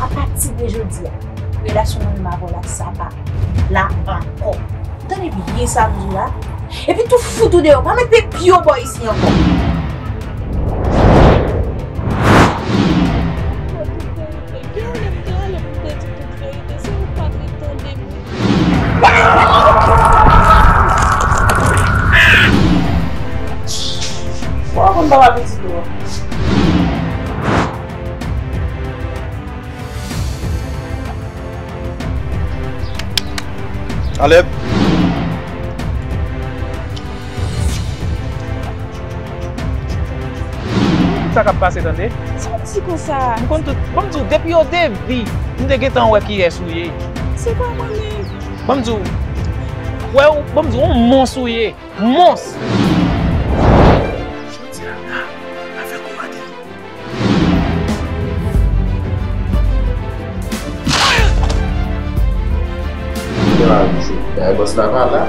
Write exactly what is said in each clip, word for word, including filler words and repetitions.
Apati de jodi a, relasyon mwen menm avè w la, sa pa la ankò. Tande byen sa m di w la. Epi tou fout ou deyò, pa met pye w bò isi ankò. Girl, m te rele pou m te di tout verite, si ou pa t ret tande m. Ou pa konn papa pitit ou an. Alèt. Sa k ap pase, tande? Sa w di konsa? M konn tout. Ban m di w, depi o debi, m te gentan wè kiyès ou ye. Se pa mwen menm. Ban m di w, wè w, ban m di w, yon mons ou ye. Mons! Jodi a la, avèk ou maten. Dayè bòs la pa la.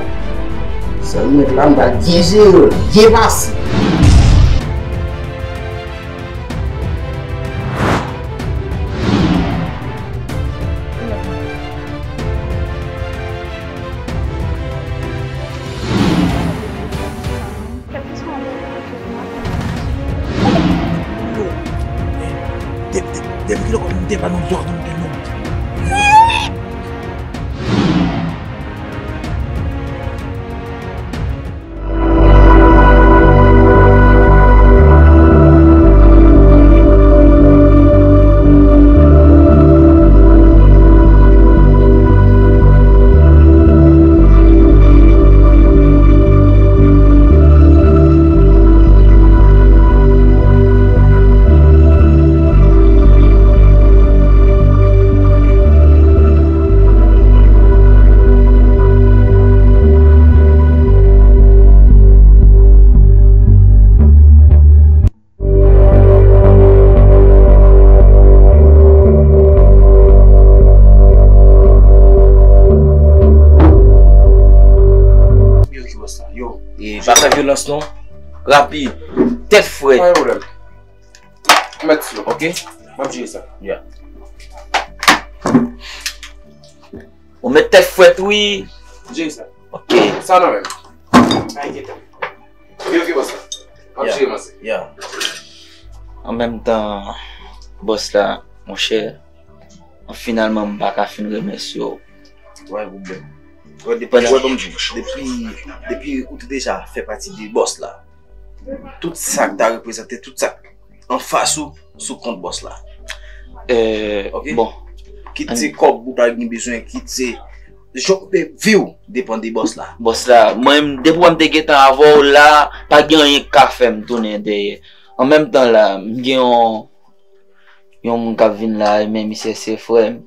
Sa l mèt la, m pral byen jere l, byen pase. Kèlkeswa lè w ap jwe, m ap fè sa. Yo, de- de- depi kilè kòm m te pa nan dwa m te non. Yo, ki bòs la? Yo, e, pa fè vyolans non. Rapid. Tèt frèt. Pa gen pwoblèm. Mèt sou. Ok? M ap jere sa. Yeah. Ou met tèt frèt wi. Jere sa. Ok. Sa nan men m. Ay, gentan. Ok, ok, bòs la. M ap jere, manse. Yeah. An menm tan, bòs la, monchè, finalman, m pa ka fin remèsye w. Wè, pwoblèm. Wè, depi, wè, ban m di w, depi, depi ou te deja fè pati de bòs la, tout sa k ta reprezante, tout sa k anfas ou, sou kont bòs la. Euh, ok. Bon. Kit se kòb ou ta gen bezwen, kit se jan w te vi w depann de bòs la. Bòs la, mwen, depi w wè m te gentan avè w la, pa gen anyen k ka fè m tounen dèyè. An menm tan la, m gen yon, yon moun k ap vin la, men misye se frè m.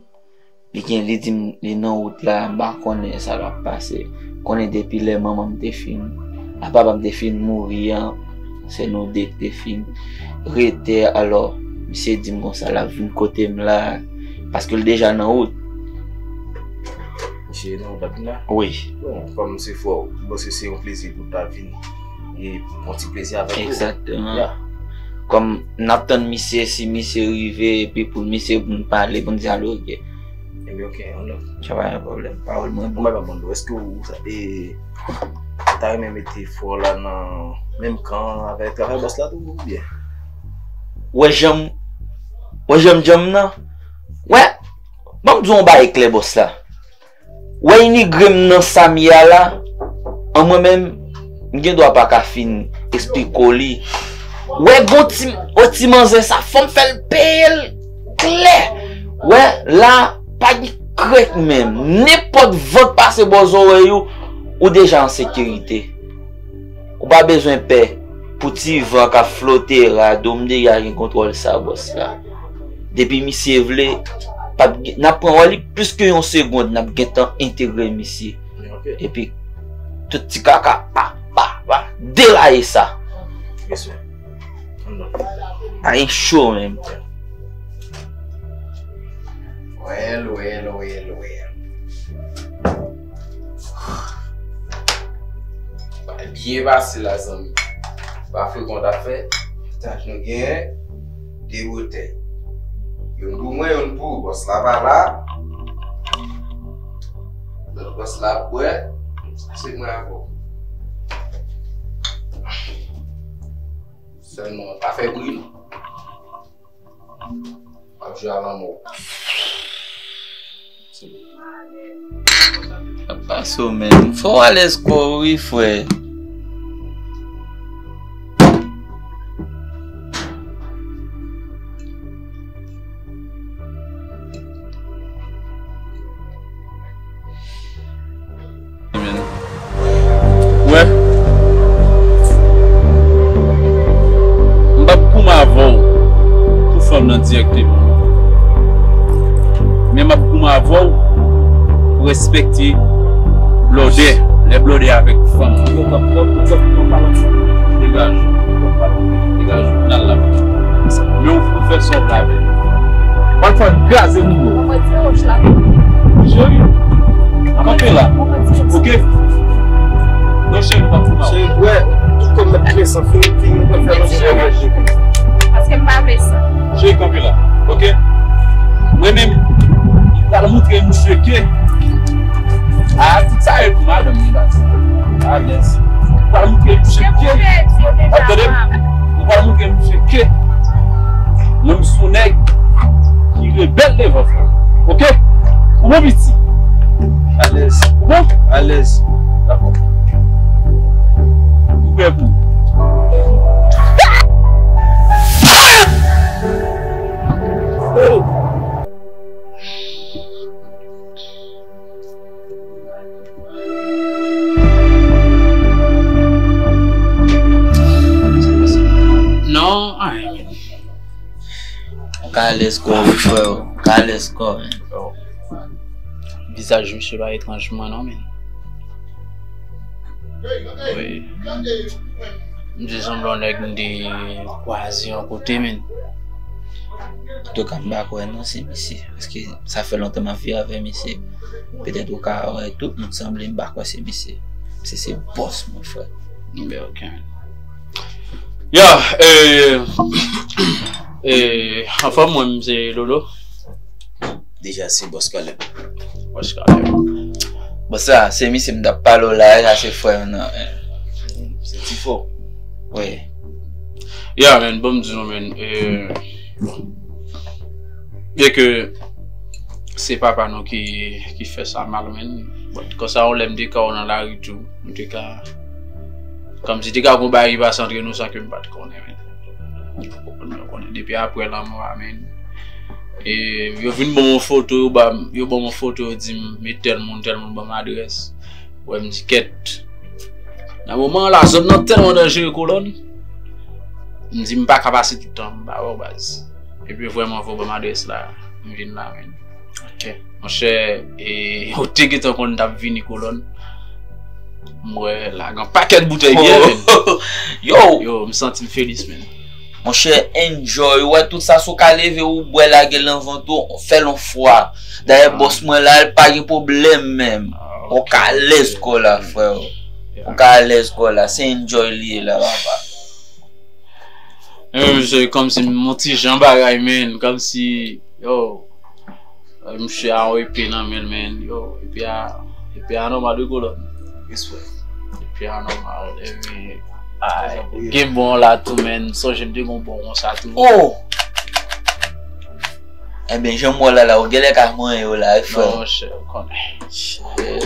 Li gen, li di m li nan wout la, m pa konnen sa l ap pase. Konnen depi lè manman m te fin, a papa m te fin mouri an, se nou de ki te fin rete. Alò, misye di m konsa l ap vin kote m la, paske l deja nan wout. Misye nan wout l ap vin la? Wi. Bon, kòm se frè w, m panse se yon plezi pou l ta vin. E pran ti plezi avèk ou. Egzakteman. Ya. Kòm n ap tann misye, si misye rive, epi pou misye pou n pale, pou n dyaloge. Ebyen, ok, on love. Sa pa yon pwoblèm. Pawòl mwen bon. Mwen pa bon, èske ou, e, ou ta renmen mete frè w la nan menm kan avèk travay bòs la tou, oubyen? Wè jan m, wè jan m djanm nan? Wè, ban m di w yon bagay klè, bòs la. Wè inigre m nan sa m ye a la, an mwen menm, m gen dwa pa ka fin eksplike w li. Wè gon ti, o ti manzè sa, fò m fè l peye l klè. Wè, la, pa gen krèk menm. Nenpòt van k pase bò zòrèy ou, ou deja an sekirite. Ou pa bezwen pè pou ti van k ap flote rado, m deja gen kontwòl sa, bòs la. Depi misye vle, p ap gen, n ap pran wè li plis ke yon segonn, n ap gentan entegre misye. Ok. Epi, tout ti kaka, pa, pa, pa, deraye sa. Yes, sir. Ann non. Pa gen cho menm. Well, well, well, well. Bagay byen pase la, zanmi. Pa frekan w t ap fè. Tank nou gen de botèy. Youn pou mwen, youn pou ou. Bòs la pa la. Lòt bòs la ap bwè. Se mwen avè w. Sèlman, pa fè bri, non. W ap jwe a lanmò. Apa so, men. Fò w alèz kò w, wi, frè. Ou wè? M p ap goumen avè w pou fanm nan dirèkteman. Men m ap goumen avè w pou respekte blòdè, lè blòdè avèk fanm. Degaj. Degaj. N al la. Men w fè sòt la avè l. W al fè l kraze moun yo. Cheri, kanpe la. Ok? Non, cheri, pa pou mal. Cheri, wè, tout kòm mèt kle san fini, fini, mwen fè nan cheri. Paske m pa vle sa. Cheri, kanpe la. Ok? Mwen menm, m pral moutre misye ke a, tout sa e pou madanm li la. Alèz. M pral moutre misye ke. Tande m? M pral moutre misye ke. Mwen, m se yon nèg ki rebèl devan fanm. Ok? Ou bon, piti? Alèz. Ou bon? Alèz. Dakò. M prè pou ou. Non, anyen. Ou ka alèz kò w, wi, frè. Ou ka alèz kò w, men. Vizaj misye pa etranj pou mwen, non, men. Wi. M di sanble yon nèg m te kwaze yon kote, men. Antouka, m pa kwè non se misye. Paske sa fè lontan m ap viv avè misye. Petèt ou ka wè tout moun sanble, m pa kwè se misye. Misye se bòs mwen, frè. Ebyen, ok. Ya, e, e, anfòm, mwen, m se Lolo. Deja, se bòs Caleb. Bòs Caleb. Bòs la, se misye m t ap pale w la, sa se frè m nan. Se Tifo. Wi. Ya, men, bon, m di nou, men, e, byenke se papa nou ki, ki fè sa mal, men, bon, konsa, yon lè m te ka w nan lari tou, m te ka, kòmsi te ka gon bagay ki pase antre nou san ke m pa t konnen, men. Ou konprann, mwen konnen depi apre lanmò a, men. E yo vin ban m yon foto, yo ba m, yo ban m yon foto, yo di m, "Men tèl moun, tèl moun ban m adrès." Wè, m di, "Kèt." Nan moman an la, zòn nan tèlman danjere, Kolòn. M di, "M pa ka pase tout tan m pa wè w, baz." Epi vrèman, vre, ban m adrès la, m vin la, men. Ok. Monchè, e, ou te gentan konn t ap vini, Kolòn. M wè la gen pakèt boutèy byen, men. Yo! Yo, m santi m felis, men. Monchè, enjoy. Ou wè tout sa, si w ka leve, ou bwè, lage l nan vant ou, fè l yon fwa. Dayè, bòs mwen la, l pa gen pwoblèm menm. Ou ka alèz kò w la, frè. Ou ka alèz kò w la. Se enjoy li ye la, papa. E, se kòmsi m yon ti jan bagay, men. Kòmsi, yo, misye a yon epe nan men l, men. Yo, epe a, epe a nòmal wi, Kolòn. Respè. Epe a nòmal, epi, ay, gen bon la tou, men. Sonje m te gon bon konsa tou. Oh! Ebyen, jan m wè w la, la, ou genlè ka manyen yo la, wi, frè. Non, monchè, ou konnen. Shit.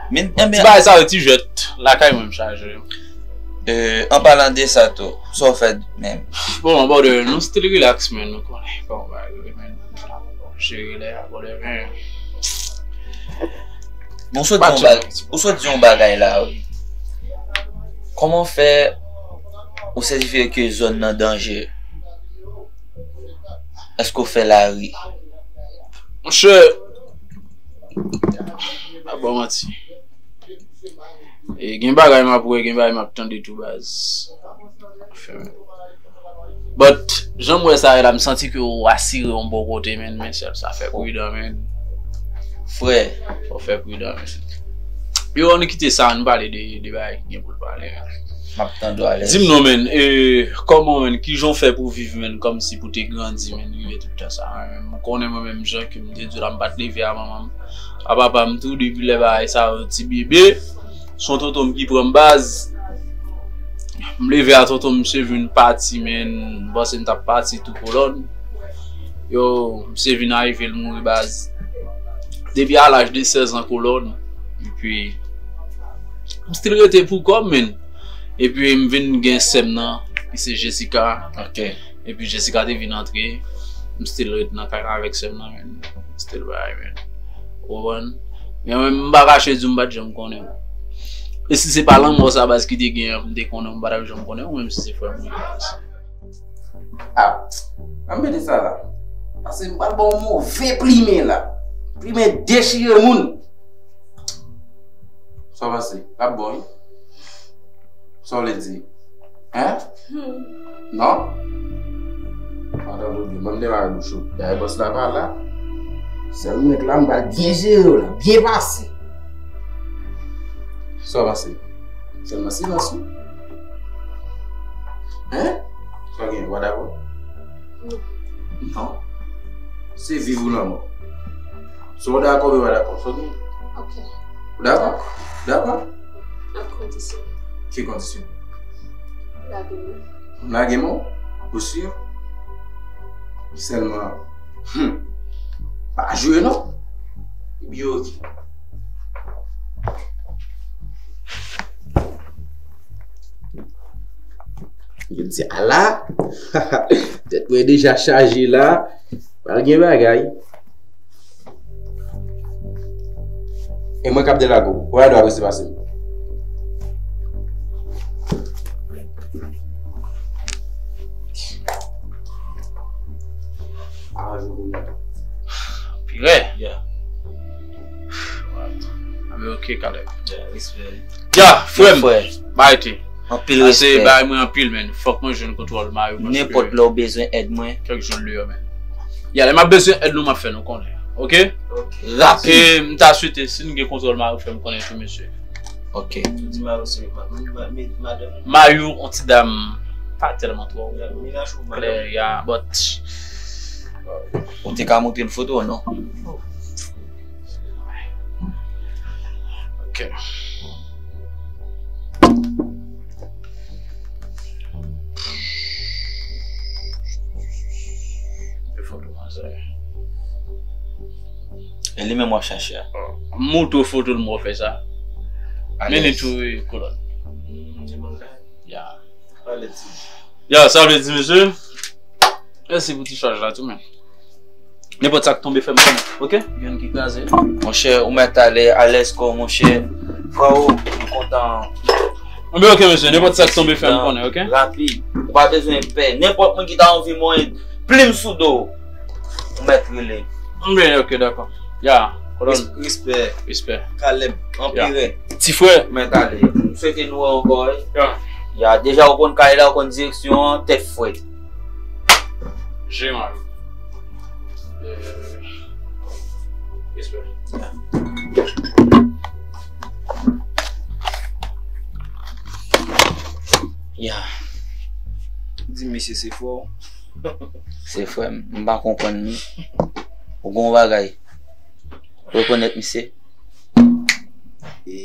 Men, ebyen, ti bagay sa yo, ti jwèt. Lakay mwen, m chaje. E, an palan de sa tou, sa w fè menm? Bon, brother, nou still relax, men, nou konnen kòman bagay yo ye, men. Jere lè a, brother, men. Bon, sot di yon ba-, ou sot di yon bagay la, wi. Kòman fè ou sètifye ke zòn nan danje? Èske w fè lari? Monchè, pa ba w manti. E gen bagay m ap wè, gen bagay m ap tande tou, baz. But, jan m wè sa ye la, m santi ke w asire yon bon kote, men, men sèl sa fè pridan, men. Frè. Fò fè pridan, men. Yo, ann kite sa, ann pale de, de bagay ki gen pou l pale, man. M ap tande w alèz. Di m non, man, e, kòman, man, kijan w fè pou w viv, man, kòmsi pou w te grandi, man, rive tout tan sa, man? M konnen mwen menm jan ke m te di w la, m pa t leve a manman m, a papa m tou, depi lè bagay sa yo ti bebe. Se yon tonton m ki pran m baz. M leve a tonton m, misye vin pati, man. M panse m t ap pati tou, kolòn. Yo, misye vin arive, l mouri baz. Depi a laj de sèz an, kolòn. Epi, m still rete pou kò m, man. Epi, m vin gen sè m nan, ki se Jessica. Ok. Epi, Jessica te vin antre. M still ret nan kay la avèk sè m nan, man. M still bay, man. Ou konprann? Men mwen, m pa kache di w, m pa t janm konnen w. E si se pa lanmò sa baz ki te gen an, m te konnen w, m pa t ap janm konnen w, menm si se frè m ou ye baz. Ah, ann mete sa la. Paske m pral ba w move plimen la. Plimen dechire moun. Sa w panse? L ap bon, wi. Sa w vle di? Hein? Non? Madan Doudou, ban m demare bouch ou. Dayè bòs la pa la. Sèl mwen k la, m pral byen jere w la, byen pase. Sa w panse? Sèlman silans ou. Hein? Sa w gen, w pa dakò? Non. Non. Se viv ou lanmò. Swa w dakò oubyen w pa dakò, sa w gen? Ok. Ou dakò? Dakò. Dakò. Ak kondisyon. Ki kondisyon? Lage mwen. Lage mwen? Ou si? Sèlman, hmm, pa jwe non. Epi ok. Yo di, ala, tèt mwen deja chaje la. Pral gen bagay. E mwen k ap delago. Ou pa dwe resi pase m. Pirè. Yeah. Anben, ok, Caleb. Yeah, respè. Ya, frè m. Frè. Ba ete. Anpil respè. Ase bay mwen anpil, men. Fòk mwen jwenn kontwòl mari w, paske nenpòt lè w bezwen èd mwen. Kèk jou l deyò, men. Ya, lè m ap bezwen èd nou, m ap fè nou konnen. Ok? Ok. Rapid. E m ta swete, si n gen kontwòl mari w, fè m konnen tou, mesye. Ok. Ou di mari w se ma-, ma-, ma-, madanm? Mari w, on ti dam pa tèlman twò klè, ya, but ou te ka montre l foto, non? Ok. E foto manzè. E li menm w ap chache a? M montre w foto l, m wè w fè sa. Alèz. Men li tou, wi, kolòn. Ya. Ya, sa vle di, mesye, mèsi pou ti chaj la tou, men. Nenpòt sa k tonbe, fè m konnen, ok? Youn ki kraze. Monchè, ou mèt ale, alèz kò w, monchè. Frè o, m kontan. Anben, ok, mesye, nenpòt sa k tonbe, fè m konnen, ok? Rapid. Ou pa bezwen pè. Nenpòt moun ki ta anvi monte plim sou do w, ou mèt rele. Anben, ok, dakò. Ya, kolòn. Res-, respè. Respè. Caleb, anpil rè. Ti frè. Mèt ale. M swete nou wè ankò, wi. Ya. Ya, deja ou konn kay la, ou konn direksyon an, tèt frèt. Jean-Marie. Euh, respè. Ya. Ya. Di mesye se frè w. Se frè m, m pa konprann li. Ou gon bagay. Rekonèt misye. E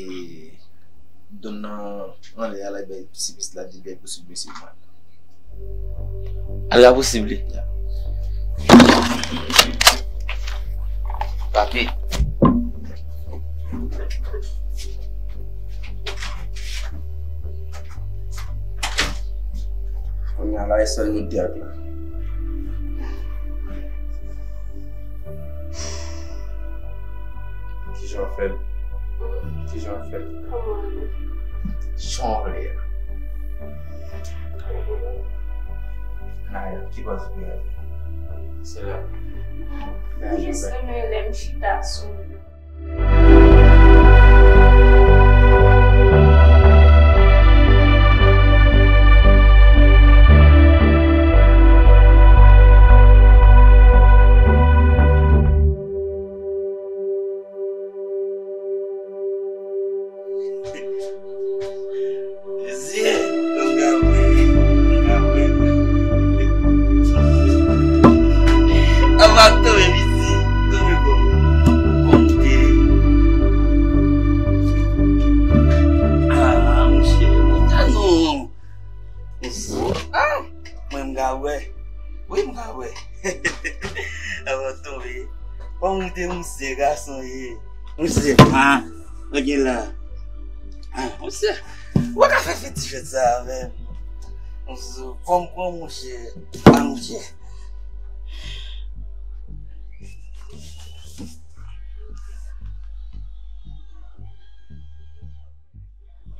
done nan anlè a la, bay ti pis la, di bay posib mesye jwenn. Al la posib li. Ya. Papi. Kounye a la, e sèl nou de ak la. Kijan w fè l? Kijan w fè l? Kòman? Jan w vle a. Naya, ki bòs ou ye? Se la. M jis renmen lè m chita sou li. Ban m moute misye, gason ye. Misye, ah, gade la. Ah, misye, ou pa ka fè fè ti fèt sa avè m. Misye, pran m pran mouche. Ah, misye.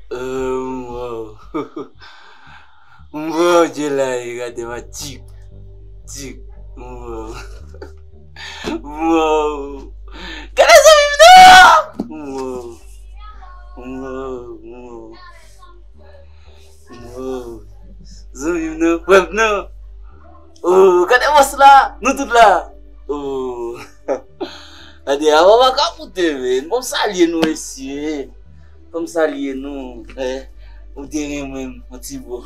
Oh, wow. Wow, Djela, gade ma tik, tik. Wow. Wow. Gade zanmi m nan! Wow. Wow, wow. Wow. Zanmi m nan, frè m nan. Oh, gade bòs la, nou tout la. Oh. Gade, avan m ka moute, men. Bon, m salye nou, mesye. Fò m salye nou, eh, ou te renmen m, yon ti bo.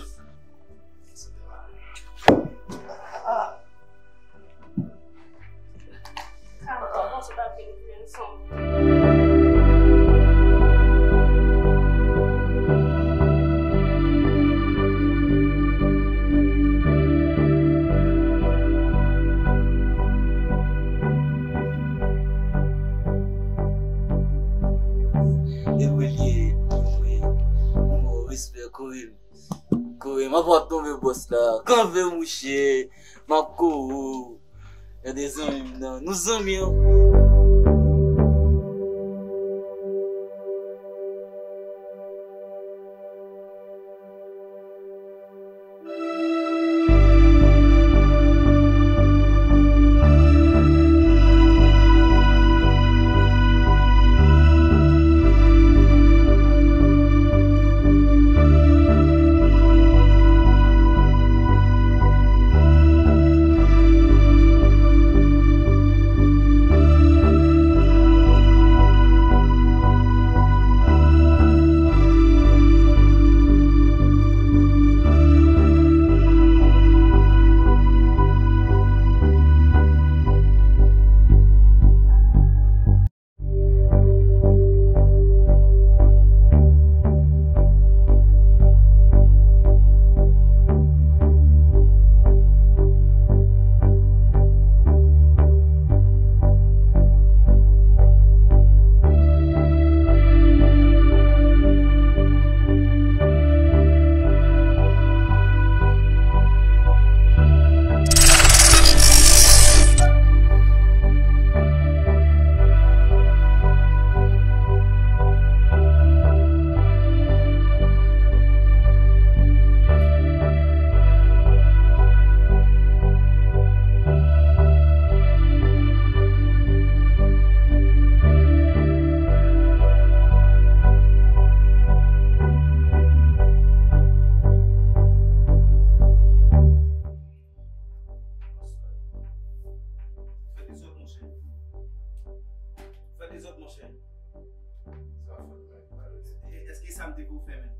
E mwen li ye, mwen, mwen, respè, kore m. Kore m, apa w ap tonbe bòs la. Kanpe mouche, m ap kore w. Gade zanmi m nan, nou zanmi anpil. Fè dezòd, monchè. Fè dezòd, monchè. Sa fòt mwen, pa vle. E, èske sa m te pou fè, menm?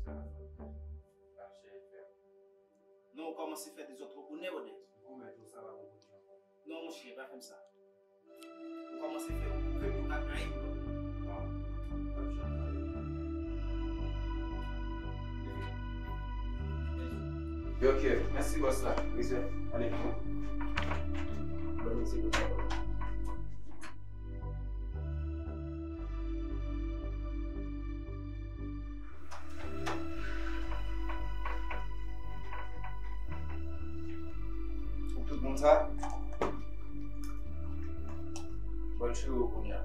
Sa fòt mwen. Lap chèche fè. Non, ou kòmanse fè dezòd twò bonè, brother. Ou mèt ou sa va bon pou li ankò. Non, monchè, pa fè m sa. Ou kòmanse fè, ou fè pou ta trayim. Ok, ok. Mèsi, bòs la. Respè. Ale. Bon, mèsi pou sa. Tout moun sa? Bòn chire w kounye a.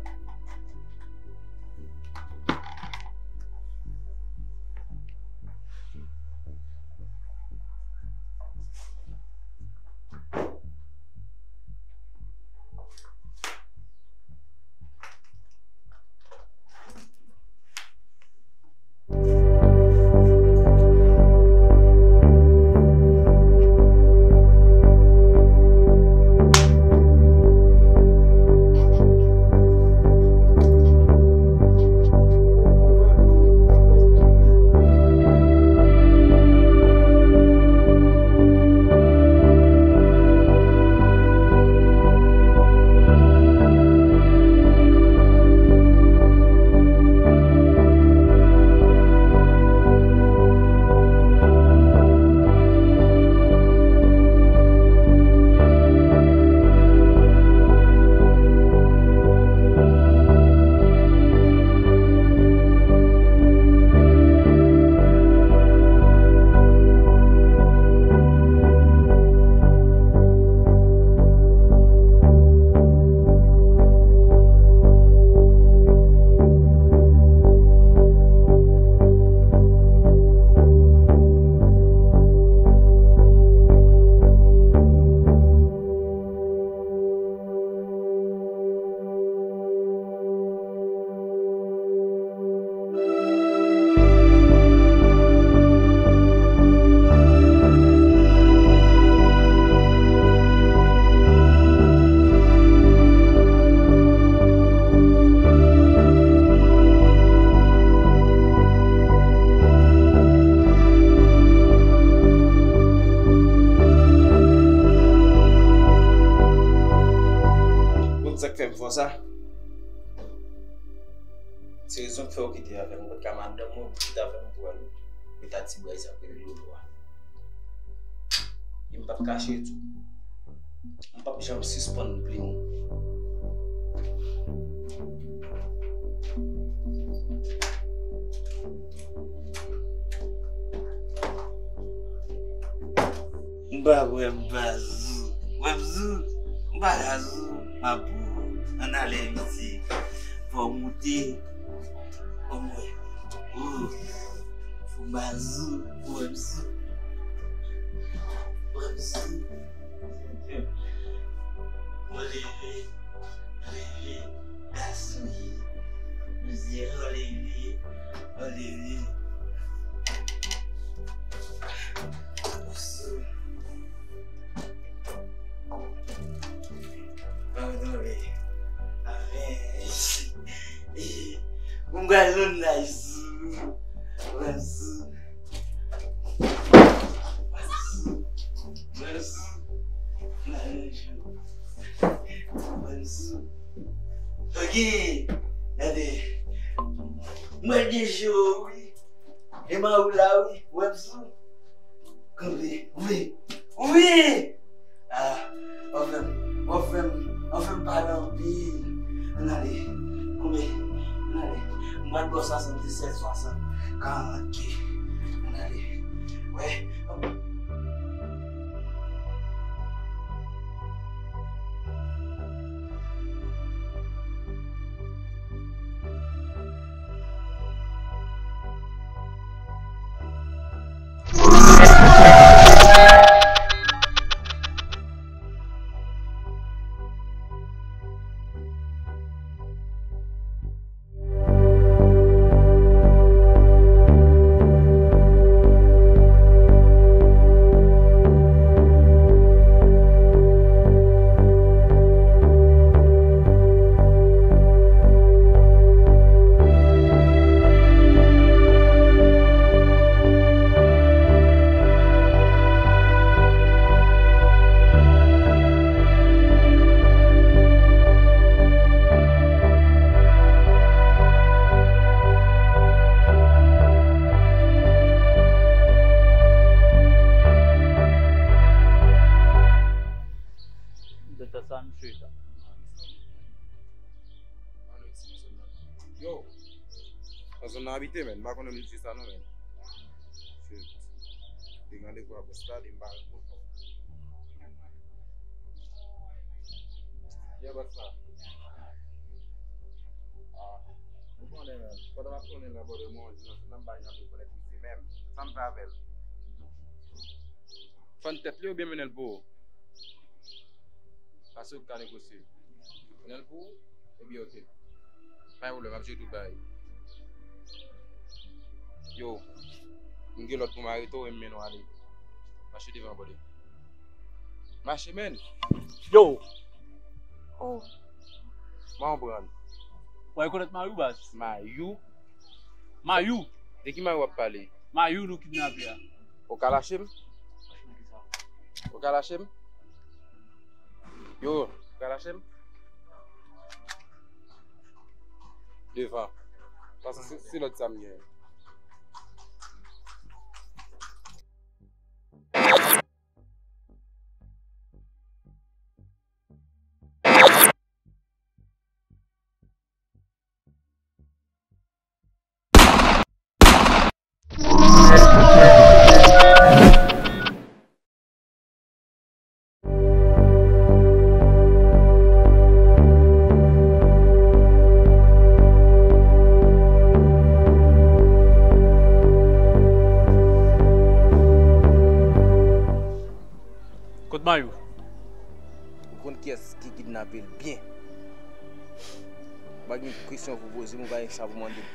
Sa k fè m fè w sa? Se rezon k fè w kite avè m. Ou pa t ka madanm mwen, ou kite avè m pou w al rete a ti bway sa k rele Lolo a. E m p ap kache tou. M p ap janm sispann plenyen. M pa kwè m pa sou. Wè m sou. M pa ka sou. M ap pou. Ann ale, mesye. Fò w moute. Omwen. Ou. Fò m pa sou. Wè m sou. Wè m sou. Mwen leve. Leve. Gason ye. Mesye, mwen leve. Mwen leve. Wè m sou. Pardon, men. Amen. Mwen pral nan nice. Mwen sou. Mwen sou. Mwen sou. Mwen sou. Ok. Gade. Mwen gen cho, wi. E mari w la, wi. Wè m sou. Kanpe. Wi. Wi. Ah, w ap fè m, w ap fè m, w ap fè m pale anpil. Ann ale. Konbyen? Ann ale. M pral ba w swasanndiznèf, swasant, karant ke. Ann ale. Wè. Yo, nan zòn nan abite, men, m pa konnen misye sa non, men. Shit. Te gen randevou ak bòs la, li m pa renkontre. Yeah, bòs la. Ah, ou konnen, men, pandan m ap tounen nan bò de mwen, nan zòn nan, m pa janm rekonèt misye menm. Sa m fè avè l? Fann tèt li oubyen mennen l pou ou? Pase ou ka negosye. Mennen l pou ou? Ebyen, oke. Pa gen pwoblèm, m ap jere tout bagay. Yo, m gen lòd pou m arete w e m mennen w ale. Mache devan, brother. Mache, man! Yo! Oh. Mwen konprann. W rekonèt Mayou, baz? Mayou? Mayou! De ki Mayou w ap pale? Mayou nou kidnape a. Ou ka lache m? Ou ka lache m? Yo, ou ka lache m? Devan. Paske se, se lòd sa m gen. Kot Mayou? Ou konn kiyès ki kidnape l byen. Ou pa gen kesyon pou poze m, ou pa gen sa pou mande m.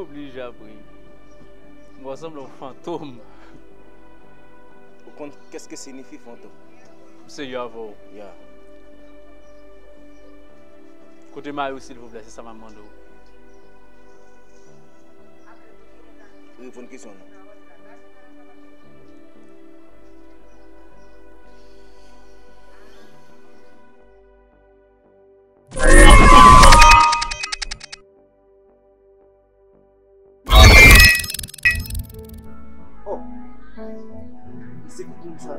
Oblije ap ri. M wè w sanble yon fantom. Ou konn kès ke siyifi fantom? M serye avè w. Ya. Kote Mayou, silvouplè, se sa m ap mande w. Reponn kesyon an non. Sa.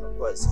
Anpwaze.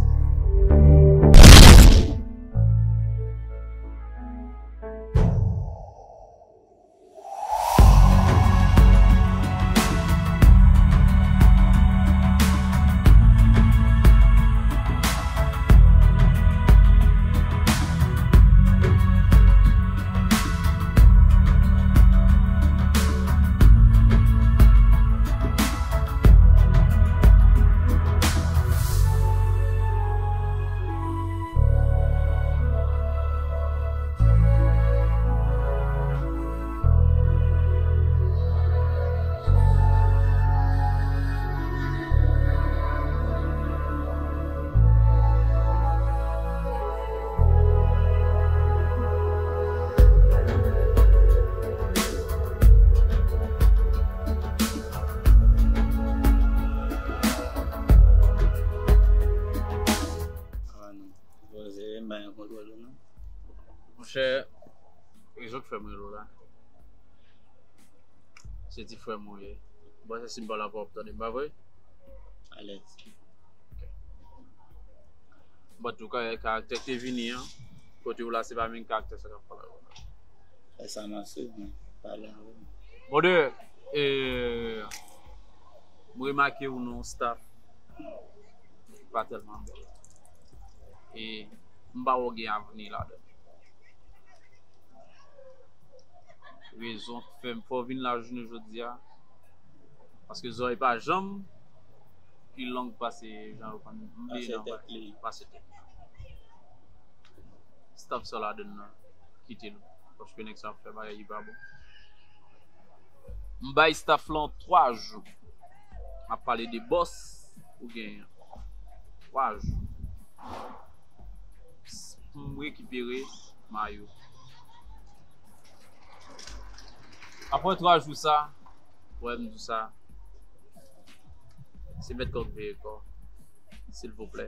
Ah non. Poze, m pa gen kontwòl ou non. Monchè, rezon k fè m rele w la. Se ti frè m ou ye. Bon, se si m pa la pou w ap tande m, pa vre? Alèz. Ok. Bon, antouka, karaktè k te vini an, kote w la, se pa menm karaktè sa k ap pale avè w la. Fè sa m ap swiv, men pale avè m. Bon, de, e, m remake ou nan yon staff ki pa tèlman bèl. E m pa wè w gen avni ladan l. Rezon k fè m fè w vin la jounen jodi a, paske zòrèy pa janm pi long pase jan yo konn, m bliye non, pase tèt li. Pase tèt li. Staff sa ladan nan, kite l. Paske nèg sa ap fè bagay ki pa bon. M bay staff lan twa jou. M ap pale de bòs ou genyen an. Twa jou. Pou m rekipere mayo. Apre twa jou sa, wè m di sa, se mèt kò k veye kò. Silvouplè.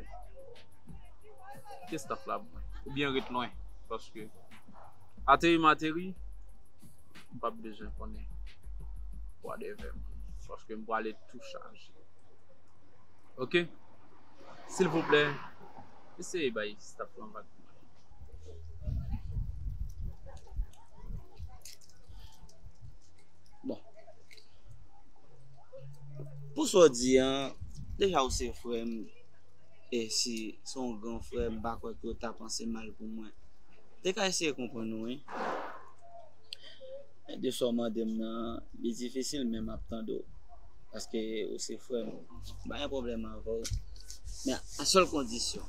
Kite staff la pou mwen. Oubyen ret lwen. Paske ateri m ateri, m p ap bezwen konnen whatever. Paske m prale tou chaje. Ok? Silvouplè, eseye bay staff lan vag. Bon. Pou sa w di an, deja ou se frè m, e si se yon gran frè, m pa kwè ke w ta panse mal pou mwen. Te ka eseye konprann ou, wi. Men de sa w mande m nan, li difisil, men m ap tande w. Paske ou se frè m. M pa gen pwoblèm avè w. Men a sèl kondisyon.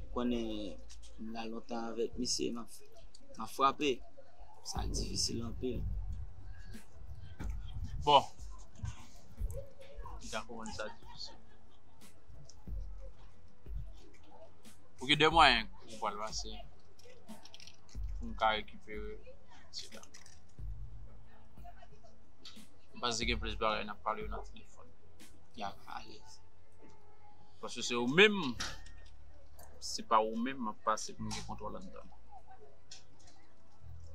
Ou konnen m la lontan avèk misye, m ap, m ap frape. Sa difisil anpil. Bon. M ka konprann sa difisil. Ou gen de mwayen ou pral pase pou m ka rekipere sila. M panse gen plis bagay n ap pale yo nan telefòn. Y ap alèz. Paske se ou menm, se pa ou menm m ap pase pou m gen kontwòl anndan.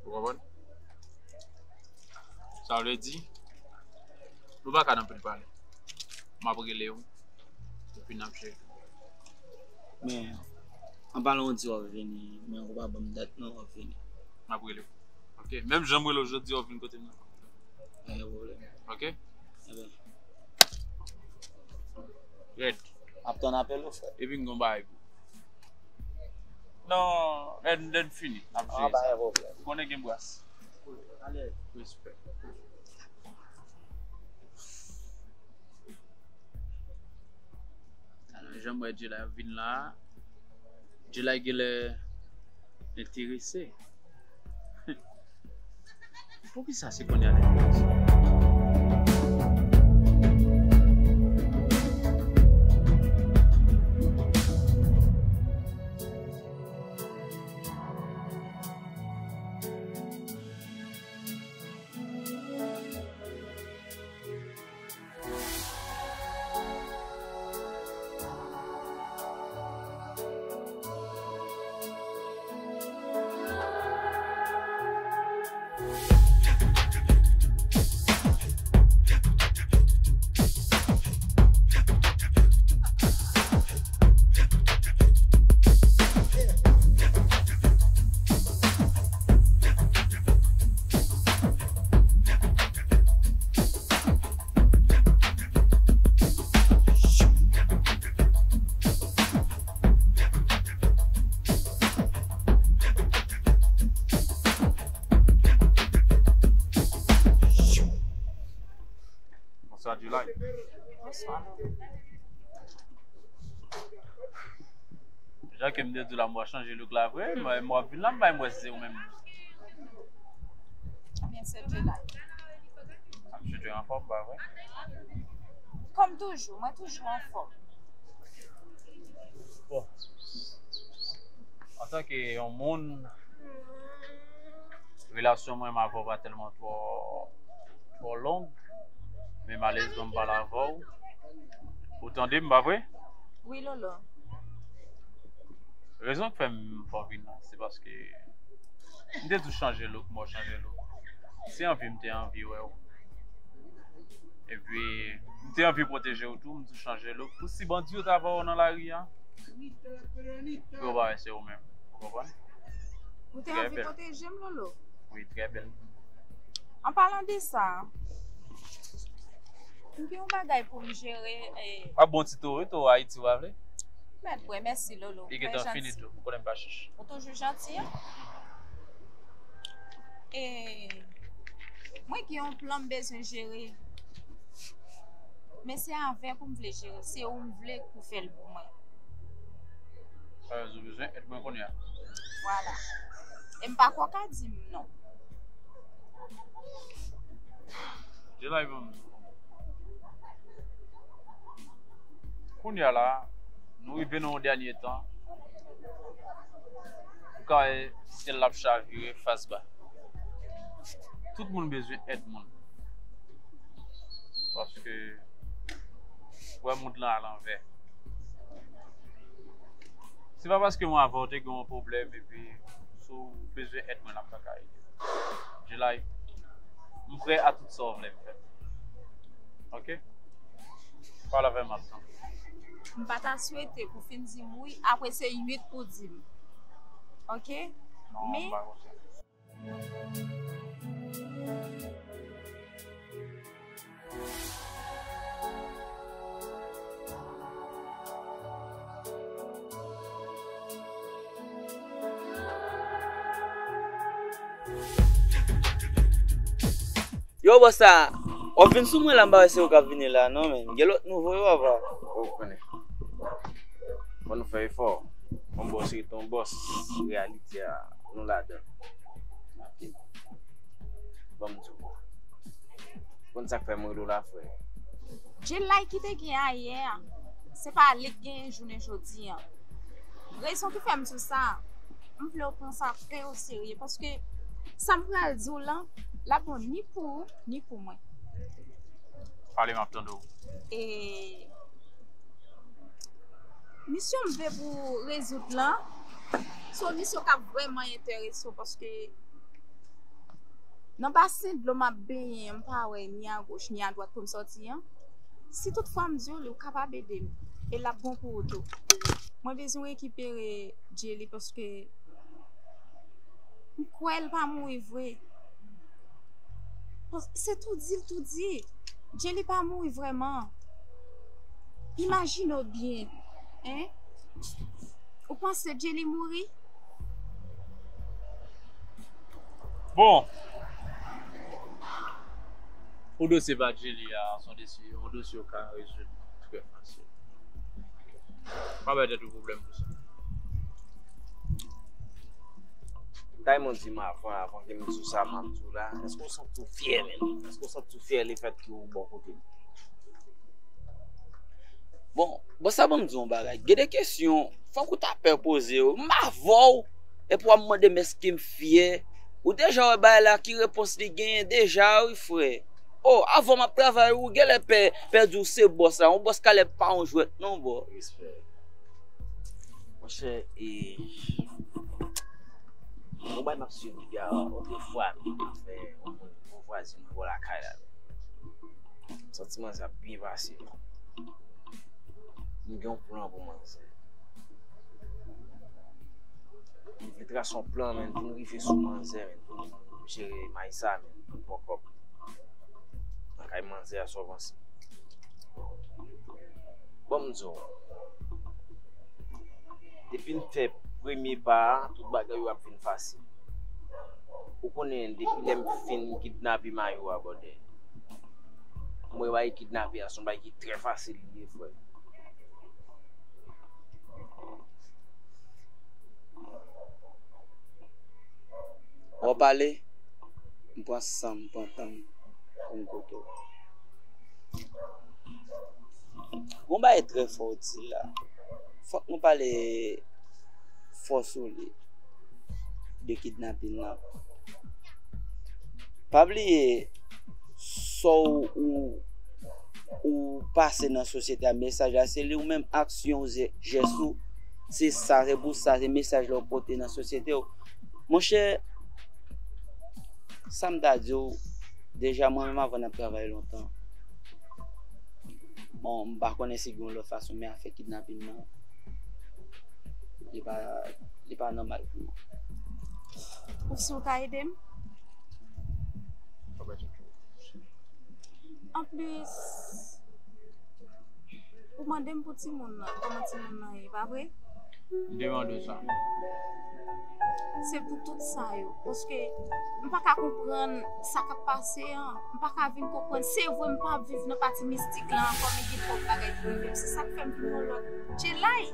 Ou konprann? Sa vle di, nou pa ka nan anpil pale. M ap rele w, epi n ap jere. Men, an palan w di w ap vini, men ou pa ban m dat non w ap vini. M ap rele w. Ok? Menm jan m rele w jodi a, w vin kote m nan. Pa gen pwoblèm. Ok? Ebyen. Rèd. M ap tann apèl ou, frè. Epi m gon bagay pou. Non, lè n, lè n fini, n ap jere sa. Ou konnen gen bras. Respè. Alò, jan m wè Djilay ap vin la a, Djilay genlè enterese. Poukisa se kounye a nèg yo di? Jan ke m te di w la, m wè chanje look la vre, men m wè w ap vin la, m pa wè si se ou menm. Byen, se J-Life. Ah, misye te anfòm, pa vre? Kòm toujou, mwen toujou anfòm. Bon. Antanke yon moun, relasyon mwen avè w pa tèlman twò, twò long, men malerezman m pale avè w. Ou tande m, pa vre? Wi, Lolo. Rezon k fè m fè w vin la, se paske m te di w chanje look, m wè w chanje look. Se anvi m te anvi wè w. Epi, m te anvi pwoteje w tou, m di w chanje look. Pou si bandi yo ta vè w nan lari a, pou yo pa wè se ou menm. Ou konprann? Ou te anvi pwoteje m, Lolo? Wi, trè bèl. An palan de sa, m gen yon bagay pou m jere. E, w ap bon ti towo, wi, towo Ayiti, w a vle? Mèt bwè, mèsi, Lolo. Li gentan fini tou, ou konnen m pa chich. Ou toujou janti, an? E, mwen gen yon plan m bezwen jere. Men se avè w pou m vle jere. Se ou m vle pou fè l pou mwen. Sa vle di w bezwen èd mwen kounye a. Vwala. E m pa kwè w ka di m non. J-Life ban m. Kounye a la, nou rive nan yon dènye tan. Ou ka wè syèl la ap chavire fas ba. Tout moun bezwen èd moun. Paske, wè, mond lan alanvè. Se pa paske mwen avè w te gen yon pwoblèm epi si w bezwen èd mwen la m pa ka ede w. J-Life, m prè a tout sa w vle m fè. Oke? Pale avè m ap tann. M pa ta swete pou fin di m wi, apre se uit pou di m. Oke? Non, men m pa konsa. Yo, bòs la, w ap vin sou mwen la, m pa wè se ou k ap vini la, non, men gen lòt nouvo yo, papa. Ou konnen. Fò nou fè efò. Yon bòs rete yon bòs, reyalite a, nou ladan. Ban m di w. Konn sa k fè m rele w la, frè? J-Life ki te gen ayè a, se pa li k genyen jounen jodi a. Rezon ki fè m di w sa, m vle w pran sa trè o serye, paske sa m pral di w lan, l ap bon ni pou ou, ni pou mwen. Pale, m ap tande w. E misyon m vle pou w rezoud lan, se yon misyon k ap vrèman enterese w, paske nan basen dlo m ap benyen an, m pa wè ni agoch ni adwat pou m sòti an. Si toutfwa m di w li, ou kapab ede m. E l ap bon pou ou tou. Mwen bezwen rekipere Jelly paske m kwè l pa mouri vre. Se tou di l tou di. Jelly pa mouri vrèman. Imajine w byen, en? Ou panse Jelly mouri? Bon. Pou dosye pa Jelly a, se yon dosye, yon dosye w ka rezoud trè fasil. Pa bay tèt ou pwoblèm pou sa. Diamond di m avan, avan ke m di w sa m ap di w la, èske w santi w fyè, menn? Èske w santi w fyè lefèt ke w bò kote m? Bon, bon, sa ban m di w yon bagay. Gen de kesyon, fòk ou ta pè poze yo. M avè w, epi w ap mande m èske m fyè. Ou deja wè bagay la, ki repons li genyen deja, wi, frè. O, avan m ap travay, ou genlè pè, pè di w se bòs la. Yon bòs ka lè pa yon jwèt, non, bro. Respè. Monchè, e, yon bagay m ap swiv piga, otrefwa, m te fè yon moun, yon vwazin mwen bò lakay la. M santi manzè ap byen pase. M gen yon plan pou manzè. M vle trase yon plan, menn, pou n rive sou manzè, menn, pou n jere Mayisa, menn, pou n pran kòb nan kay manzè a, sa w panse? Bon, m di w, depi n fè premye pa a, tout bagay yo ap vin fasil. Ou konnen, depi lè m fin kidnape Mayou a, brother, Mwen, bay kidnape a se yon bay ki trè fasil li ye, frè. Wè w pale, m pran san m, m pran tan m pou m koute w. Gon bagay trè fò w di la. Fòk nou pale fò sou li de kidnapin nan. Pa bliye sa w, ou, ou pase nan sosyete a, mesaj la se li, ou menm aksyon w, jès ou, se sa, se pou sa, se mesaj la w pote nan sosyete w. Monchè, sa m ta di w, deja mwen menm avan n ap travay lontan. Bon, m pa konnen si gen yon lòt fason, men afè kidnapin nan, li pa, li pa nòmal pou mwen. Ou si w ka ede m? Anplis, ou mande m pou timoun nan, kòman timoun nan ye, pa vre? M te mande w sa. Se pou tout sa yo. Paske m pa ka konprann sa k ap pase an. M pa ka vin konprann. Se vre, m pa ap viv nan pati mistik la ankò, men gen twòp bagay ki rive m. Se sa k fè m vin yon lòt Djelay.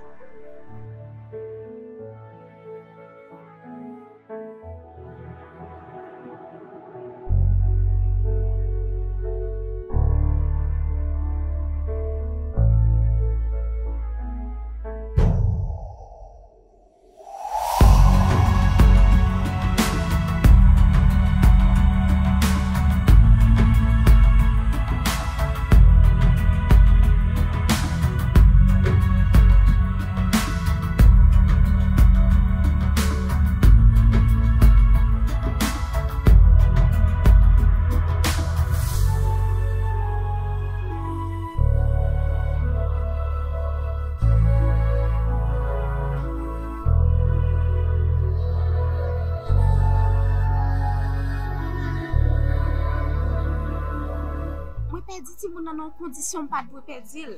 Mwen pèdi timoun nan nan yon kondisyon m pa t dwe pèdi l.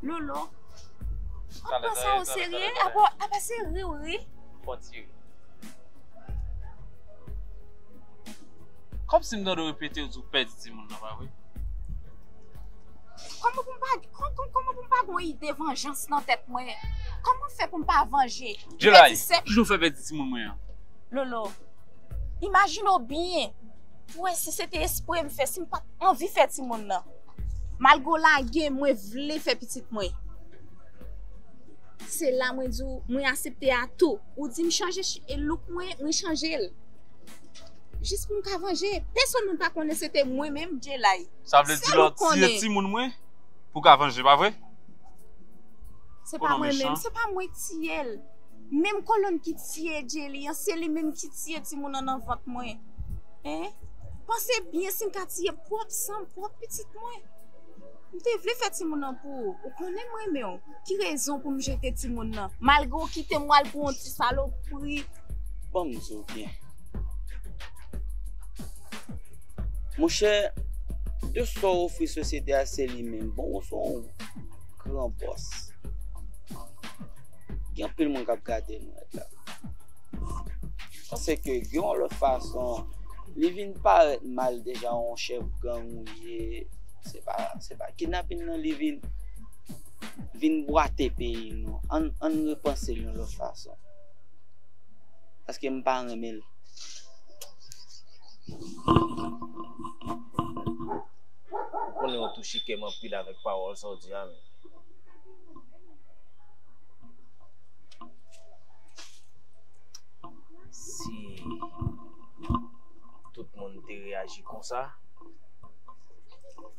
Lolo, w ap pran sa o serye? Apa, apa se ri w ri? Fò ti ri. Kòmsi m tande w repete w di w pèdi timoun nan, pa vre? Kòman pou m pa, kò-, kò-, kòman pou m pa gen yon ide vanjans nan tèt mwen? Kòman fè pou m pa vanje? Djelay, kisa w fè pèdi timoun mwen an? Lolo, imajine w byen. Pou wè si se te espre m fè, si m pa t anvi fè timoun nan. Malgre w lage m, mwen vle fè pitit mwen. Se la mwen di w, mwen aksepte a tou. Ou di m chanje ch-, e look mwen, mwen chanje l. Jis pou m ka vanje. Pèsonn moun pa konnen se te mwen menm, Djelay. Sa vle di lè w tiye timoun mwen pou w ka vanje, pa vre? Se pa mwen menm, se pa mwen k tiye l. Menm kolonn ki tiye Djeli an, se li menm ki tiye timoun nan nan vant mwen. Hein? Panse byen si m ka tiye pwòp san m, pwòp pitit mwen. M te vle fè timoun nan pou ou. Ou konnen m renmen w. Ki rezon pou m jete timoun nan? Malgre w kite m w al pou yon ti salopri. Ban m di w byen. Monchè, de sa w ofri sosyete a, se li menm. Bon, ou se yon gran bòs. Gen anpil moun k ap gade nou nèt la. Paske gen yon lòt fason, li vin parèt mal deja, yon chèf gang ou ye. Se pa, se pa kidnapin nan li vin, vin bwate peyi nou. Ann, ann repanse l yon lòt fason. Paske m pa renmen l. Ou konnen ou touche kè m anpil avèk pawòl sa w di a, men. Si tout moun te reyaji konsa,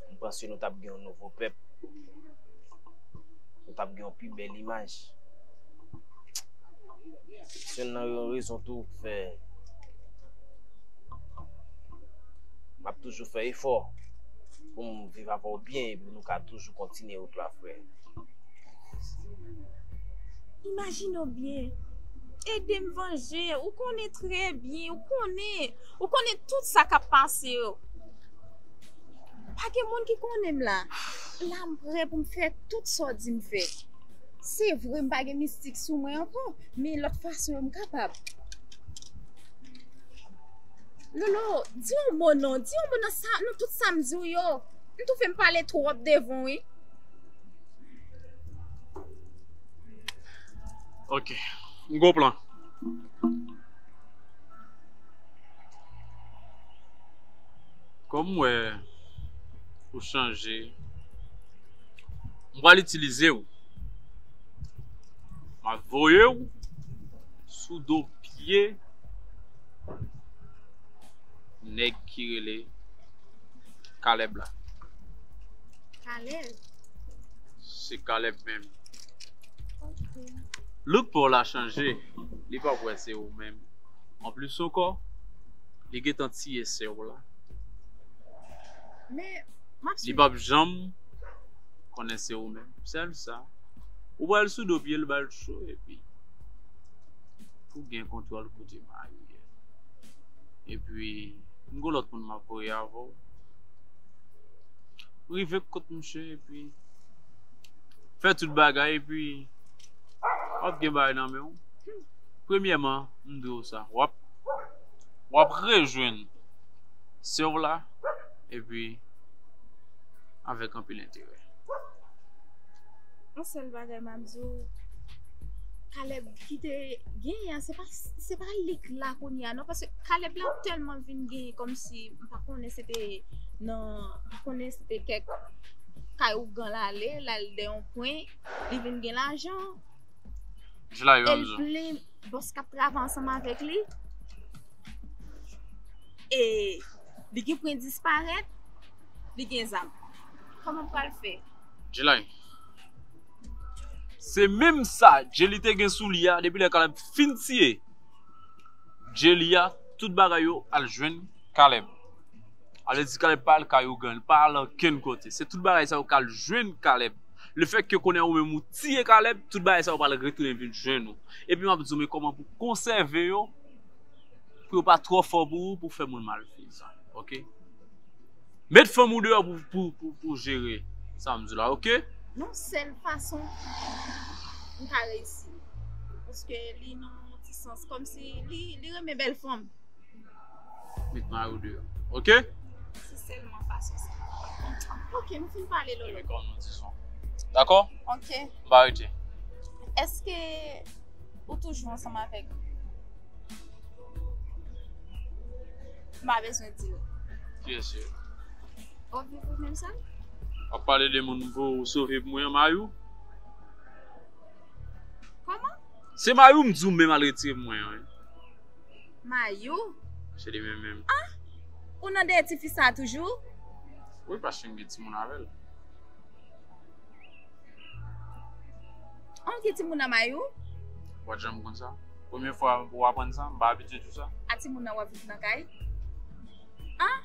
m panse nou t ap gen yon nouvo pèp. Nou t ap gen yon pi bèl imaj. Se youn nan rezon tou k fè m ap toujou fè efò pou m viv avè w byen epi nou ka toujou kontinye wout la, frè. Imajine w byen. Ede m vanje. Ou konnen trè byen. Ou konnen. Ou konnen tout sa k ap pase yo. Pa gen moun ki konnen m la. La m prè pou m fè tout sa w di m fè. Se vre m pa gen mistik sou mwen ankò, men lòt fason yo m kapab. Lolo, di yon mo non, di yon mo nan sa, nan tout sa m di w yo. M twouve m pale twòp devan w, wi. Ok, m gon plan. Kòm m wè ou chanje, m pral itilize w. M ap voye w sou do pye nèg ki rele Caleb la. Caleb. Se Caleb menm. Ok. Look pa w la chanje. Li p ap wè se ou menm. Anplis ankò, li gentan tiye sè w la. Men, m ap Li swiv. p ap janm konnen se ou menm. Sèl sa. Ou pral sou do pye l, ba l cho, epi pou gen kontwòl kote mari w ye. Epi, m gon lòt moun m ap voye avè w. Rive kot mouche, epi fè tout bagay, epi w ap gen bagay nan men w. Premyèman, m di w sa, w ap, w ap rejwenn sè w la, epi avèk anpil enterè. Yon sèl bagay m ap di w, Caleb ki te genyen an, se pa, se pa li k la kounye a non, paske Caleb la tèlman vin genyen kòmsi, m pa konnen se te nan, m pa konnen se te kèk kay ougan l ale, l al dèyè yon kwen, li vin gen lajan. Jilay, E ban m l di w. Plen bòs k ap travay ansanm avèk li. E li gen pwen disparèt, li gen zam. Kòman pral fè? Jilay. Se menm sa Jelly te gen sou li a, depi lè Caleb fin tiye Jelly a, tout bagay yo al jwenn Caleb. Ale di Caleb pa al kay ougan, pa al ankenn kote. Se tout bagay sa yo k al jwenn Caleb. Lefètke kounye a ou menm ou tiye Caleb, tout bagay sa yo pral retounen vin jwenn ou. Epi m ap di w, men kòman pou konsève yo, pou yo pa twò fò pou ou, pou fè moun mal fè sa. Ok? Met fanm ou deyò pou, pou, pou, pou jere sa m di w la, ok? Yon sèl fason m ka reyisi. Paske li nan yon ti sans kòmsi li, li renmen bèl fanm. Met mari w deyò, ok? Se sèlman fason sa. Ok, nou fin pale, Lolo. Ebyen, kòm nou di son. Dakò? Ok. M pa rete. Èske ou toujou ansanm avèk m? M pa bezwen di w. Byen si. W ap viv ou menm sèl? W ap pale de moun pou ou sove pou mwen, Mayou? Kòman? Se Mayou m di w menm al retire pou mwen an, wi. Mayou? Se li menm menm. Ou nan dèyè tifi sa toujou? Wi, paske m gen timoun avè l. An gen timoun nan Mayou? W pa t janm konn sa? Premye fwa w aprann sa? M pa abitye di w sa. A timoun nan w ap viv nan kay? An?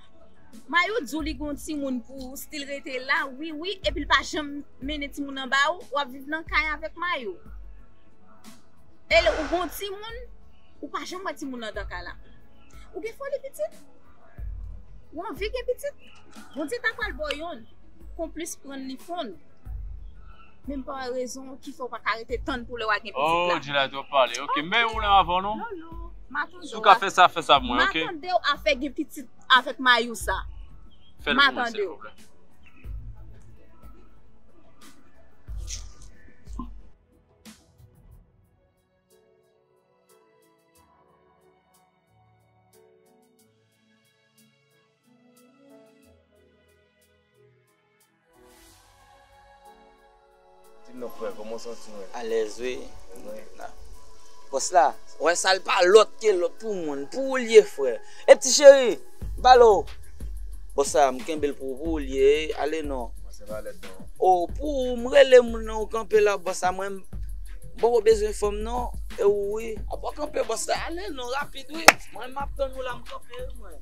Mayou di w li gon timoun pou w, still rete la, wi, wi, epi l pa janm mennen timoun nan ba ou, w ap viv nan kay avèk Mayou. E lè ou gon timoun, ou pa janm wè timoun nan dan kay la. Ou gen foli pitit? Ou anvi gen pitit? Bondye ta pral ba w yonn, konplis pran li fonn. Men m pa wè rezon ki fè w pa ka rete tann pou lè w a gen pitit Oh, la. Jilay, twòp pale. Ok, men ou lè avan non? Lolo, m a tande Si w w ka a- fè sa, fè sa pou m mwen, a ok? Tande w a fè gen pitit avèk Mayou sa. Fè l M a pou mwen, tande w. silvouplè. Di m non frè, kòman w santi w? Alèz wi. Mwen, Bòs la, wè sa l pa lòt ke lòt pou moun, pou ou l ye frè. E ti cheri, m pale w. Bòs la, m kenbe l pou ou, pou ou l ye, ale non. mwen se valèt non. O, pou ou, m rele moun nan ou kanpe la, bòs la, mwen m poko bezwen fanm non. E ou wi. A bò kanpe bòs la, ale non, rapid wi. Mwen m ap tann ou la, m kanpe wi mwen.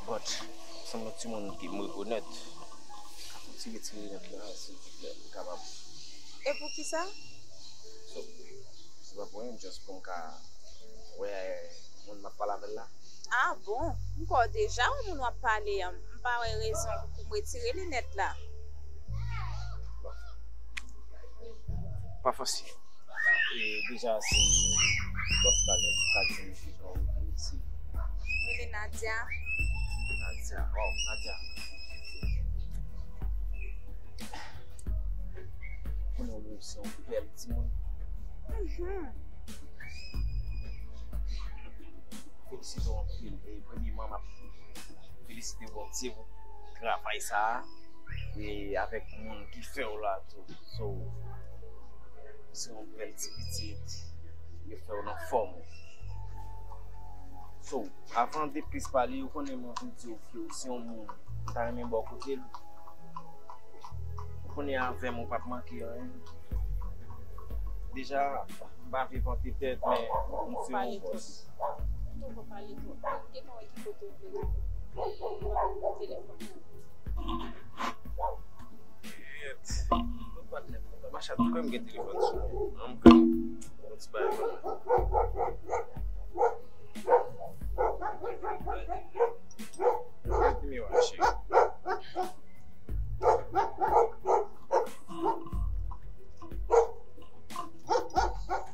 But, sanble yon timoun ki m rekonèt. Retire linèt la, silvouplè, pou m kapab. E poukisa? So, se pa pou anyen, just pou m ka wè moun m ap pale avè l la. Ah bon? M kwè w deja wè moun w ap pale an. M pa wè rezon pou m retire linèt la. Bon. Pa fòse. E deja, si bòs la lè, ou ka di m ki jan ou rele, si. Mwen rele Nadia. Nadia. Wow, Nadia. Konnen w se yon bèl timoun. Mhm. Felisite w anpil. E premyèman, m ap felisite Bondye pou travay sa a. E avèk moun ki fè w la tou. So, se yon bèl ti pitit. Yo fè w nan fòm ou. So, avan de plis pale, ou konnen mwen vin di w ke w se yon moun m ta renmen ba w kote l. Ou konnen avè m ou p ap manke anyen. Deja, m pa vle vante tèt, men m se yon bòs. Ou pale twòp. Ou gentan wè ki kote w vle rive. Ou pran telefòn nan. Kèt. Tout patnè m kontan. Machat, kwè m gen telefòn sou mwen. An, m kwè m. Yon ti bagay konsa. Nimewo a, cheri.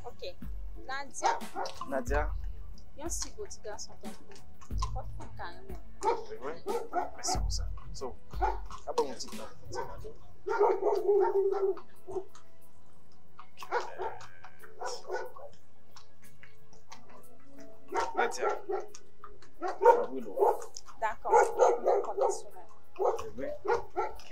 Ok. Nadia. Nadia. Yon si gwo ti gason tankou w, nenpòt fanm ka renmen l. Se vre? Mèsi pou sa. So, ap ban m yon ti tan. Nadia, m ap rele w. Dakò, m konte sou mwen. Se vre? Ok.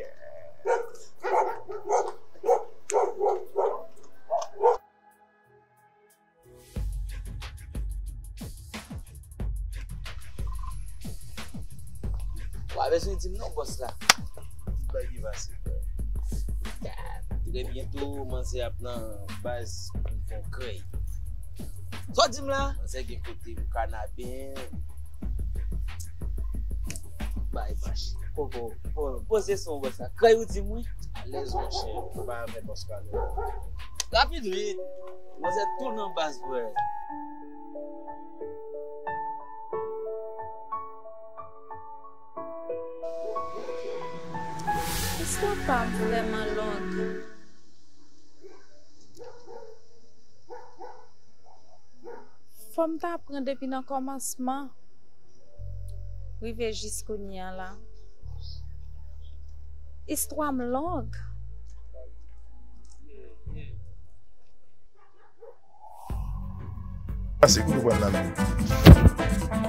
Ou pa bezwen di m non, bòs la. Tout bagay ki pase, frè. Trè byento, manzè ap nan baz pou m fè yon krèy. Sa w di m la? Manzè gen kote pou kanaben. Bay, mache. Koko, po-, poze son, bòs la. Krèy ou di m wi. Alèz, monchè. Ou pa avè bòs la non. Rapid vit. Manzè tou nan baz, frè. Istwa pa m vrèman long. Fò m ta pran depi nan kòmansman, rive jis kounye a la. Istwa m long. Pase kote w pral la menm.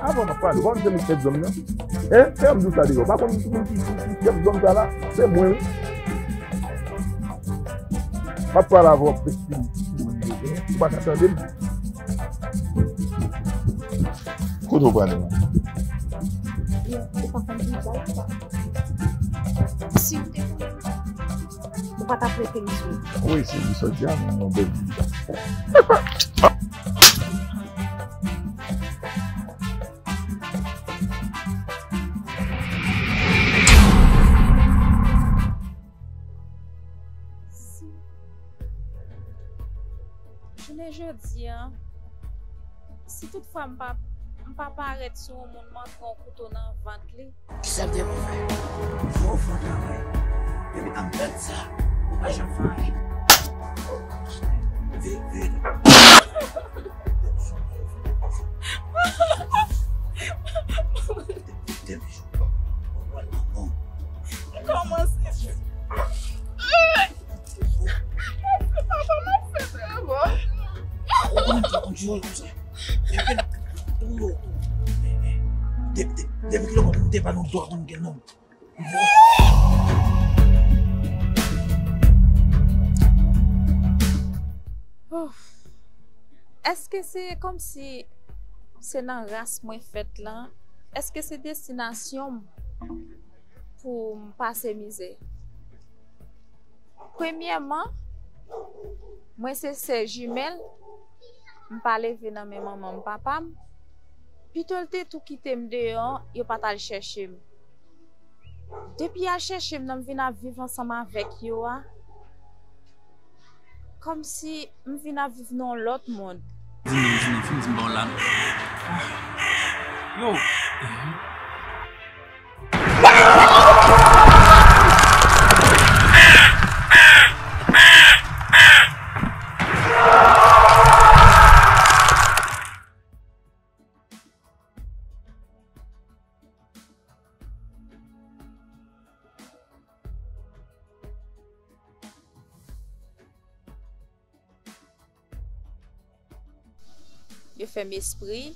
Avan m ap pale, w pa konn se mwen k chèf zòn nan? Hein? Se m di w sa deja. W pa konn ki moun ki, ki, ki chèf zòn sa la? Se mwen wi. M ap pale avè w, w ap eksplike. Ou pa ka tande m? Kote w pral la? Ou pa konn ki bagay sa? Si w te konnen. Ou pa t ap rete isit. Wi, se li sòti a, men yon bèl ti. Si jounen jodi a, si toutfwa m pa, m pa parèt sou yon moun, m antre yon kouto nan vant li, kisa m te pou fè? Fò w fè yon travay. Depi ann tèt sa, ou pa janm fè anyen. Vin, vin. Depi jou ou pral nan bon. Kòmanse. Papa m ap fè travay. Ou konnen m te konn jwe konsa. Depi, depi, depi kilè w te pa nan dwa konn gen nonm. Ouf. Èske se kòmsi se nan ras mwen fèt lan? Èske se destinasyon m pou m pase mizè? Premyèman, mwen se sè jimèl, m pa leve nan men manman m, papa m. Pito l te tou kite m deyò, yo pa t al chèche m. Depi y al chèche m nan, m vin ap viv ansanm avèk yo a, kòmsi m vin ap viv nan yon lòt mond. Di m non, di m non, fin di m ba w la. Yo! Yo fè m espri.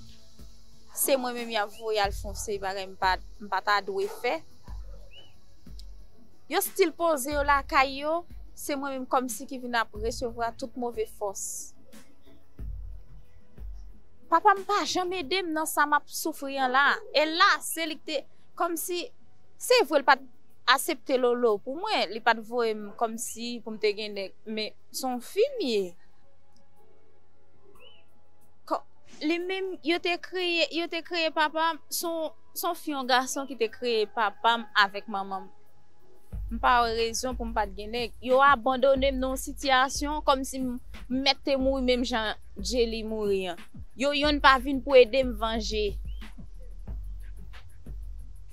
Se mwen menm y ap voye al fè yon seri bagay m pa, m pa ta dwe fè. Yo still poze yo lakay yo. Se mwen menm kòmsi ki vin ap resevwa tout move fòs. Papa m pa janm ede m nan sa m ap soufri an la. E la, se li ki te, kòmsi, se vre, l pa t asepte Lolo pou mwen, li pa t voye m kòmsi pou m te gen nèg, men se yon fi m ye. Kò-, li menm, yo te kreye, yo te kreye papa m, se yon, se yon fi, yon gason ki te kreye papa m avèk manman m. M pa wè rezon pou m pa t gen nèg. Yo abandone m nan yon sitiyasyon kòmsi m, m mèt te mouri menm jan Jelly mouri an. Yo yonn pa vin pou ede m vanje.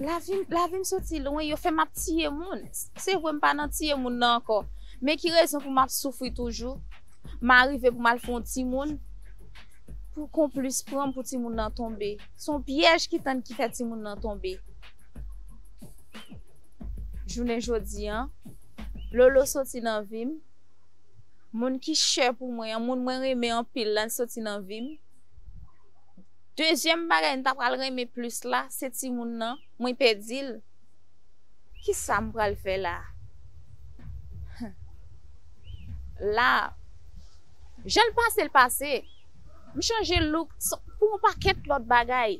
Lavi m, lavi m soti lwen, yo fè m ap tiye moun. Se vre m pa nan tiye moun nan ankò. Men ki rezon pou m ap soufri toujou? M arive pou m al fè yon timoun, pou konplis pran m pou timoun nan tonbe. Se yon pyèj ki tann ki fè timoun nan tonbe. Jounen jodi an, Lolo soti nan vi m. Moun ki chè pou mwen an, moun mwen renmen anpil la, l soti nan vi m. Dezyèm bagay m ta pral renmen plis la, se timoun nan, mwen pèdi l. Kisa m pral fè la? La, jan l pase, l pase. M chanje look s-, pou yon pakèt lòt bagay.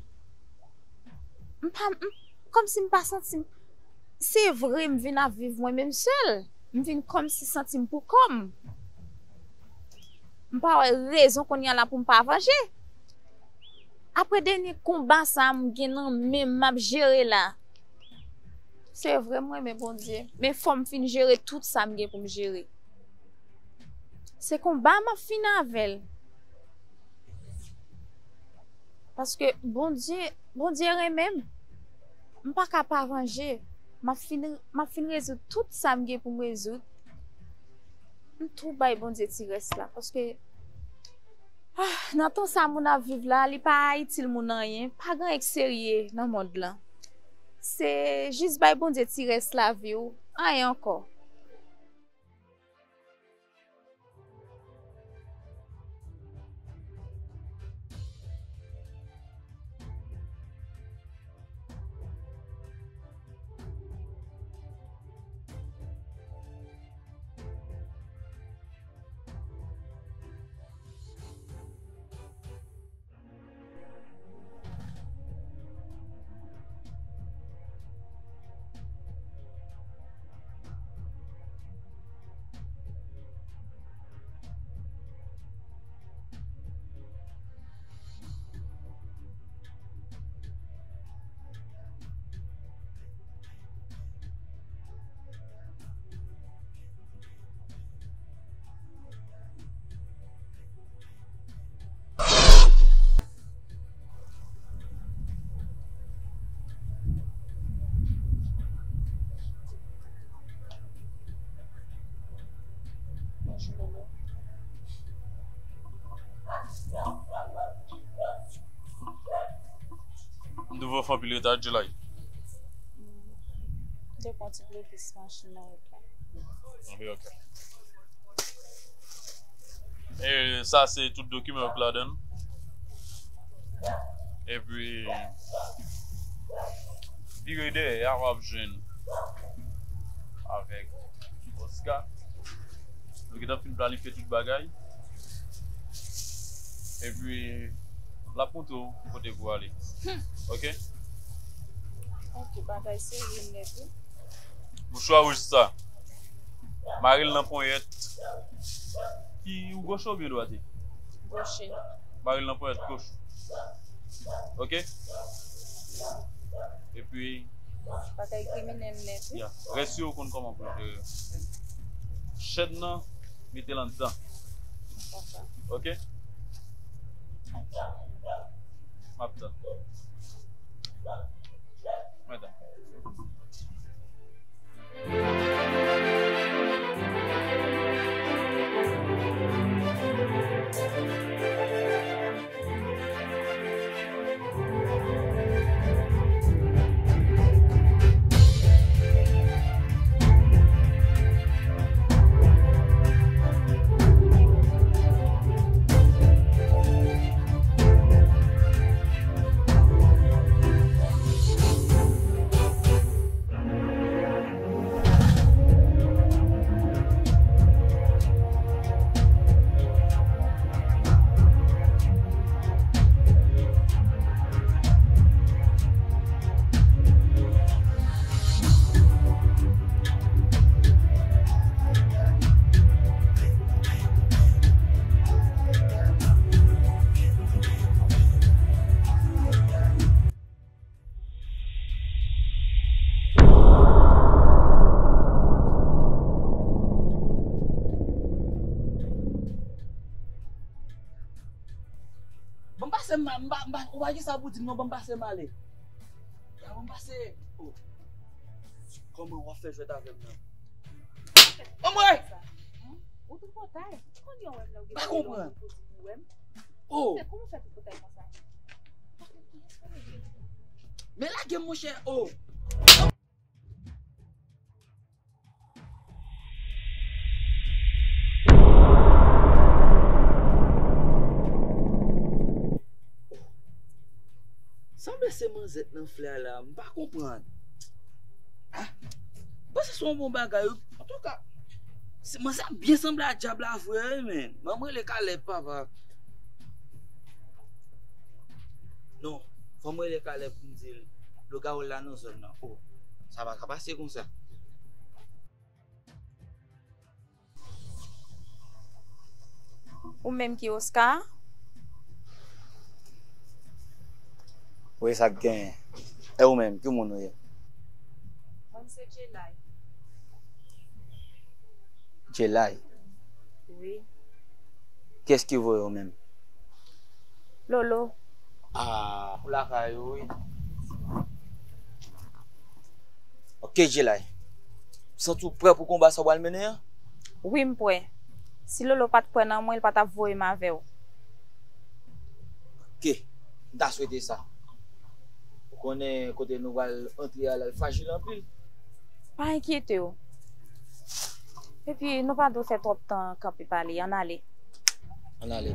M pa, m, kòmsi m pa santi m, se vre, m vin ap viv mwen menm sèl. M vin kòmsi santi m pou kò m. M pa wè rezon kounye a la pou m pa vanje. Apre dènye konba sa a m gen nan men m, m ap jere la. Se vre, m renmen Bondye, men fò m fin jere tout sa m gen pou m jere. Se konba m ap fin avè l. Paske Bondye, Bondye renmen m. M pa ka pa vanje. M ap fin, m ap fin rezoud tout sa m gen pou m rezoud. M tou bay Bondye ti rès la. Paske, ah, nan tan sa moun ap viv la, li pa itil moun anyen. Pa gen anyen k serye nan mond lan. Se jis bay Bondye ti rès lavi w. Anyen ankò. M te fè w fè anpil reta, July. M te pran ti blokis machin nan wout la. Anpil, ok. E sa se tout dokiman yo k ladan l. Epi, vire dèyè a, w ap jwenn avèk Oscar. Nou gentan fin planifye tout bagay. Epi, l ap montre w kote pou w ale. Hmm. Ok? Ok, bagay serye nèt, wi. Mouchwa wouj sa. Mare l nan ponyèt. Ki ou goch oubyen dwat? Goch. Mare l nan ponyèt goch. Ok? Epi, Bagay kriminèl nèt, wi. Ya. Rès yo, ou konn kòman pou jere. Chèn nan, mete l anndan. Konsa. Oke? M ap tann. Mwen tann. Ban m pase, m pa, m pa, m pa, ou pa gen sa pou di m non, ban m pase m ale. Ya, ban m pase. Oh. Kòman w ap fè jwèt avè m nan? Anmwey! Ou tripotay. Ou konn yon wè m la, ou gen... Pa konprann. Pou di ou wè m. Oh! Fè kòman fè tripotay konsa? Men lage m, monchè. Oh! Sanble se manzèt nan flè a la, m pa konprann. Ah, m panse se yon bon bagay, wi. Antouka, se, manzè byen sanble a dyab la vre, wi, men. Ban m rele Caleb, papa. Non, fò m rele Caleb pou m di l lougawou la nan zòn nan. Oh, sa pa ka pase konsa. Ou menm ki Oscar? Wi, sa k genyen? E ou menm, ki moun ou ye? Mwen, se Jelay. Jelay? Wi. Kiyès ki voye w menm? Lolo. Ah, ou lakay ou, wi. Ok, Jelay. Santi w prè pou konba sa w pral mennen an? Wi, m prè. Si Lolo pa t kwè nan mwen, li pa t ap voye m avè w. Ok, m ta swete sa. Ou konnen kote nou pral antre a la, l frajil anpil. Pa enkyete w. Epi, nou pa dwe fè twòp tan kanpe pale. Ann ale. Ann ale.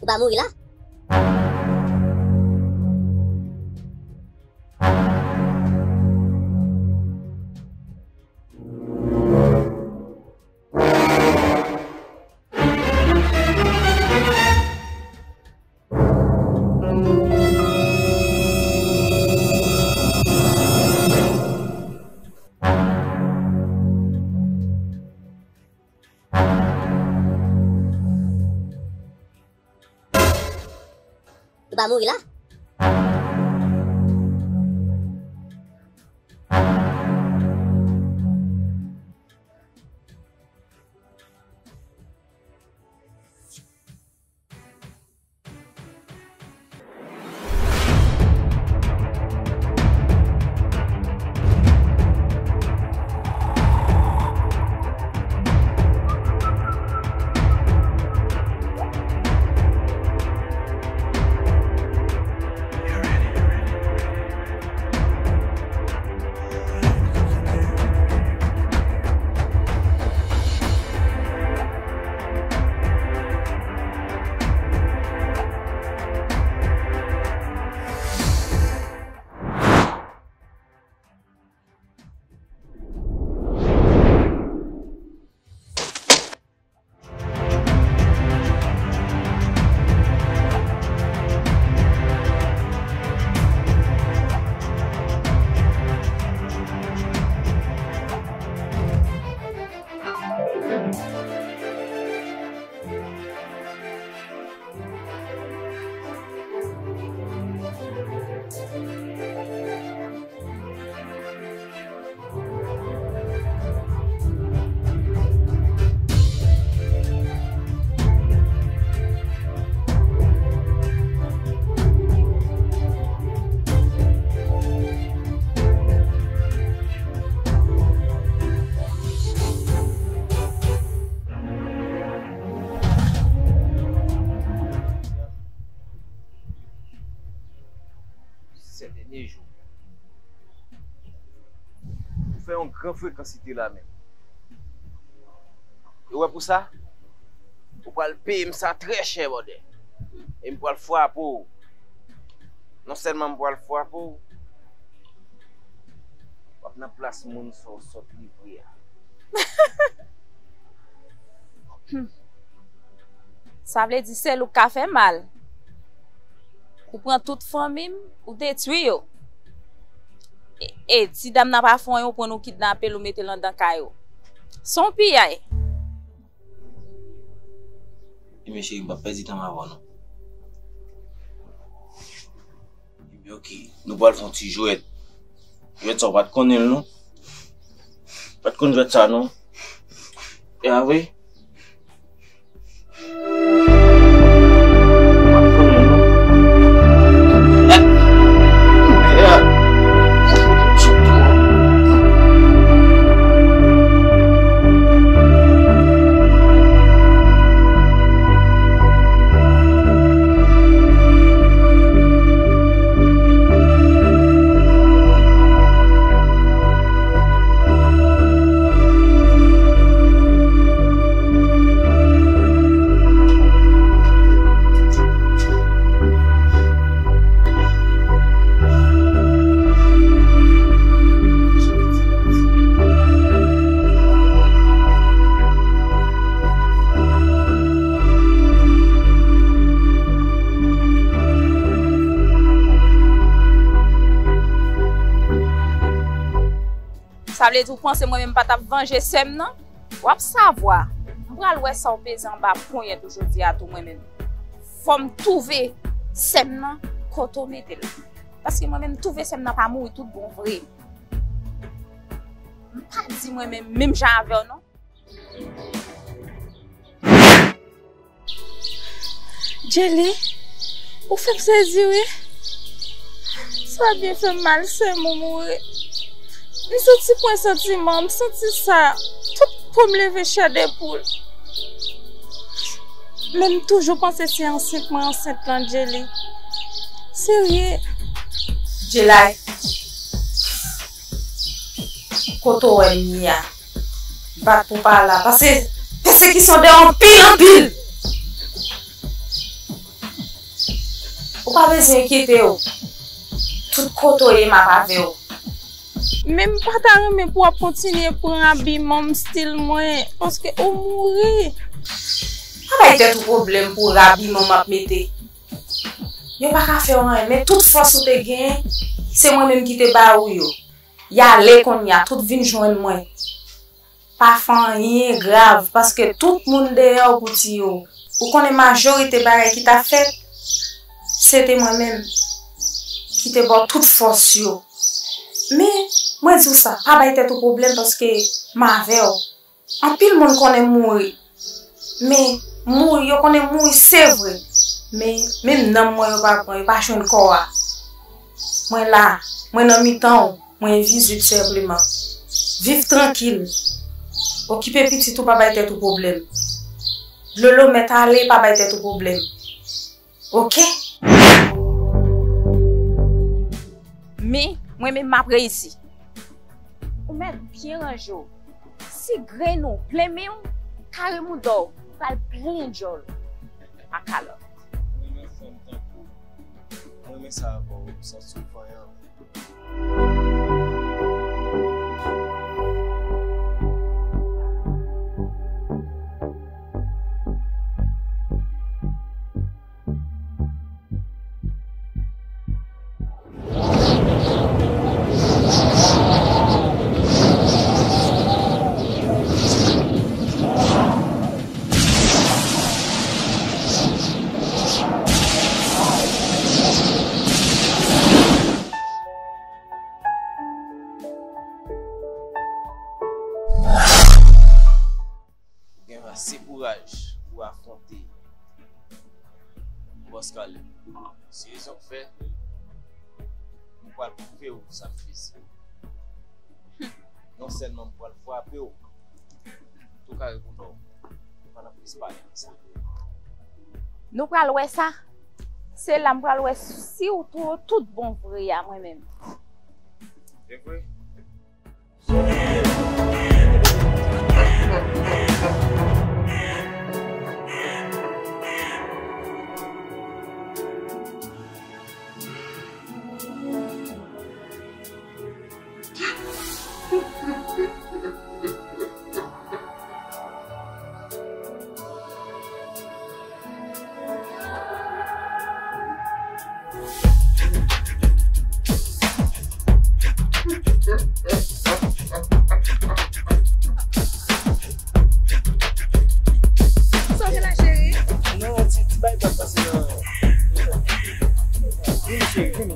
Ou pa mouri la? Ou pa mouri la? Sèt èdmi jou. Ou fè yon gran frekansite la menm. E w wè pou sa, ou pral peye m sa trè chè, brother. E m pral frape w. Non sèlman m pral frape w, w ap nan plas moun sa w sot livre a. Hmm. Sa vle di sèl ou k ka fè mal. Ou pran tout fanmi m, ou detwi yo. E, e ti dam nan pa fè anyen, ou pran l, ou kidnape l, ou mete l anndan kay ou. Se yon piyay. Ebyen cheri, m p ap pèdi tan m avè w non. Ebyen oke, nou pral fè yon ti jwèt. Jwèt sa w pa t konnen l non. Pa t konn jwèt sa non. E a vre? Sa vle di ou panse mwen menm pa t ap vanje sè m nan? W ap savwa. M pral wè sa w peze anba ponyèt ou jodi a tou mwen menm. Fò m twouve sè m nan kote w mete l. Paske mwen menm twouve sè m nan pa mouri tout bon vre. M pa di mwen menm menm jan avè w non. Jelly, ou fè m sezi wi. Sa byen fè m mal, sè m ou mouri. M santi pwen santiman, m santi sa. Tout po m leve chè de poul. Men m toujou panse se ansent mwen ansent lan, Jelly. Serye. Jelly, kote w wè m ye a? Bat pou pa la. Pase pèsekisyon de anpil, anpil. Ou pa bezwen enkyete w. Tout kote w ye, m ap avè w. Men m pa ta renmen pou w ap kontinye pran abiman m, stil mwen, paske ou mouri. Pa bay tèt ou pwoblèm pou rabiman m ap mete. Yo pa ka fè w anyen, men tout fòs ou te genyen, se mwen menm ki te ba ou yo. Y ale kounye a, tout vin jwenn mwen. Pa fè anyen grav, paske tout moun deyò pou tiye w. Ou konnen majorite bagay ki t ap fèt, se te mwen menm ki te ba w tout fòs yo. Men, mwen di w sa, pa bay tèt ou pwoblèm paske m avè w. Anpil moun konnen m mouri. Men, mouri, yo konnen m mouri, se vre. Men, menm nanm mwen yo pa pran, yo pa jwenn kò a. Mwen la, mwen nan mitan w. Mwen envizib senpleman. Viv trankil. Okipe pitit ou, pa bay tèt ou pwoblèm. Lolo mèt ale, pa bay tèt ou pwoblèm. Oke? Men, mwen menm m ap reyisi. Ou mèt byen ranje w. Si grenn ou plen men w, kare mouda w pral plen djòl ou. A kalòt. Mwen renmen fanm tankou w. Mwen renmen sa avè w, m santi w vanyan. Ou gen ase kouraj pou afwonte Bòs Kaleb. Se rezon k fè m pral pwouve w sa m fè. Non sèlman m pral frape w, tou kare pou nò. Nou pa nan plis pale de sa. Nou pral wè sa. Se la m pral wè si w tou tout bon vre a mwen menm. Se vre? Sa w gen la, cheri? Non, ti, ti bagay pa pase nan. Vini, cheri, vini.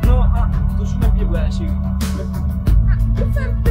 Non, ah, toujou menm pye bra, cheri. Ah, ou fè m